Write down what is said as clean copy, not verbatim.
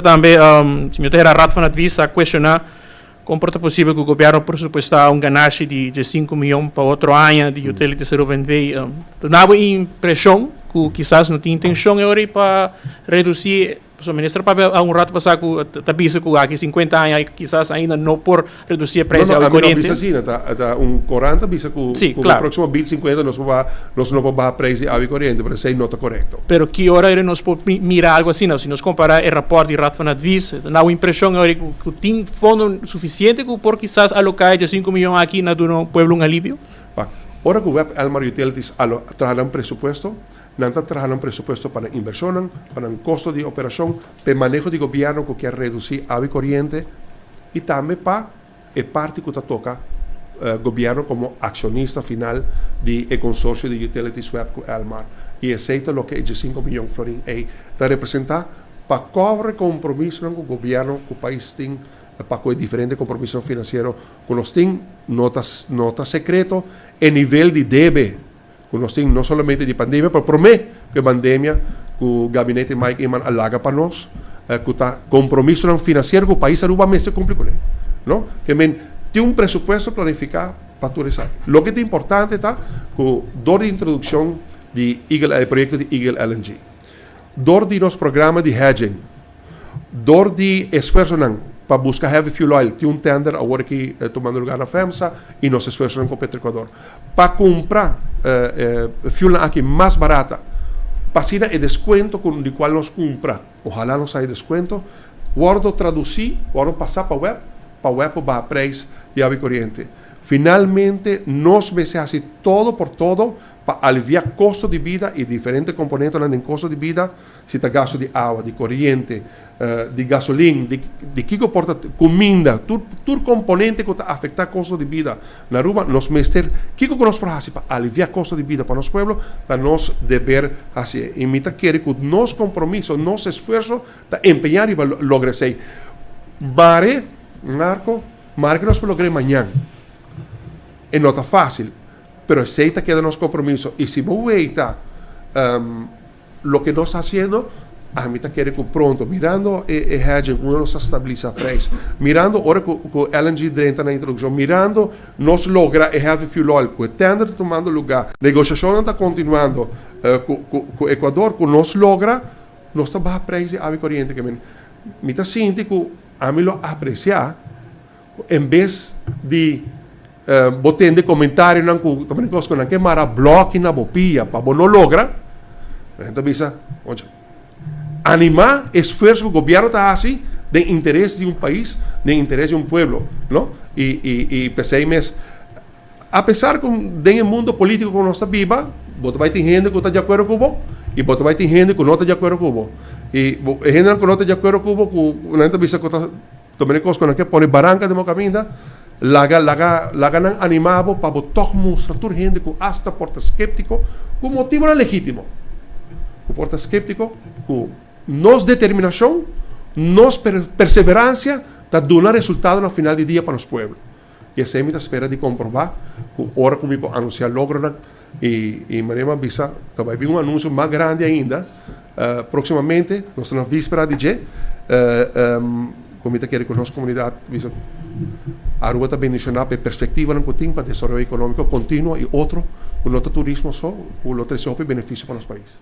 Tambe, señor Tejera, Raad van Advies a cuestiona con por ta posibel cu gobierno presupuesta un ganashi di 5 miyon pa otro aña di Utilities Aruba NV. Duna bo impresion cu kisas no tin intencion awor pa reduci? So minister papia un rato pasa cu ta bisa cu aki 50 aña kisas ainda no por reduci e prijs No, di no, coriente. No bisa asina, ta un corant bisa cu próximo 2050 nos no por baha prijs di awa coriente, pero esey no ta corecto. Pero ki ora nos por mira algo asina? Si nos compara e rapport di Raad van Advies, duna un impresion cu tin fondo suficiente cu por kisas aloca 5 miyon aki na duna pueblo un alivio? Pa, ora cu WEB Elmar Utilities traha un presupuesto, nan ta traha un presupuesto pa inversion, pa un costo di operacion, pa maneho di gobierno cu kier reduci awa coriente y tambe pa e parti cu ta toca gobierno como accionista final di e consorcio di Utilities WEB cu Elmar. Y esey ta loke e 5 miyon florin ey ta representa pa cobra compromiso cu gobierno, cu pais tin, pa diferente compromiso financiero cu nos tin. No ta secreto e nivel di debe cu nos tin, no solamente di pandemia, pero prome cu pandemia, cu gabinete Mike Eman a laga pa nos, cu ta compromiso financiero cu pais Aruba mester cumpli cu ne, no? Kiermen tin un presupuesto planifica pa tur esaki. Loke ta importante ta cu door di introduccion di Eagle, e proyecto di Eagle LNG, door di nos programa di hedging, door di esfuerso pa busca heavy fuel oil, tin un tender awor aki tumando luga na FEMSA y nos esfuerso cu Petroecuador pa cumpra fuel aki mas barata, pa asina e descuento cu di cual nos cumpra, ohala nos haya descuento, wordo traduci, wordo pasa pa WEB baha prijs di awa coriente. Finalmente, nos mester haci todo por todo pa alivia costo di bida y diferente componente di costo di bida, si ta gasto di awa, di coriente, di gasolin, di kico por ta cuminda, tur componente cu ta afecta costo di bida na Aruba, nos mester, kico cu nos por haci pa alivia costo di bida pa nos pueblo, ta nos deber haci. Y mi ta kere cu nos compromiso, nos esfuerso, ta empeña pa logra esey. Mare, Marco, mare nos por logra mañan. E no ta facil, pero esey ta keda nos compromiso. Y si bo ta loke nos ta haciendo, ami ta kere cu pronto, mirando e hedging, unda nos stabilisa prijs, mirando ora cu LNG drenta na introduccion, mirando nos logra e heavy fuel oil, cu e tender ta tumando luga, negociacion ta continuando cu Ecuador, cu nos logra, nos ta baha prijs di awa coriente. Kiermen, mi ta sinti cu ami lo aprecia, en bes di bo tende comentario nan cu tambe cos cu nan kier mara bloki na bo pia pa bo no logra, anto bisa, anima esfuerso cu gobierno ta haci den interes di un pais, den interes di un pueblo, no? Y p'esey mes, apesar cu den mundo politico cu nos ta biba, bo bay tin hende cu ta di acuerdo cu bo y bo bay tin hende cu no ta di acuerdo cu bo. Y hende cu no ta di acuerdo cu bo, cu nan ta bisa cu ta tambe cos cu nan kier pone baranca den bo caminda, laga nan anima bo pa bo toch mustra tur hende cu hasta por ta sceptico, cu motivo legitimo. Cu por ta sceptico, cu nos determinacion, nos perseverancia, ta duna resultado na final di dia pa nos pueblo. Y esey mi ta spera di comproba, cu ora cu mi por anuncia logro y manera bisa, bay bin un anuncio mas grandi ainda, proximamente, nos ta na vispera di dje, cu mi ta kere cu nos comunidad bisa, Aruba ta bendiciona pa perspectiva cu tin pa desaroyo economico continuo y otro, cu no ta turismo so, cu lo trece beneficio pa nos pais.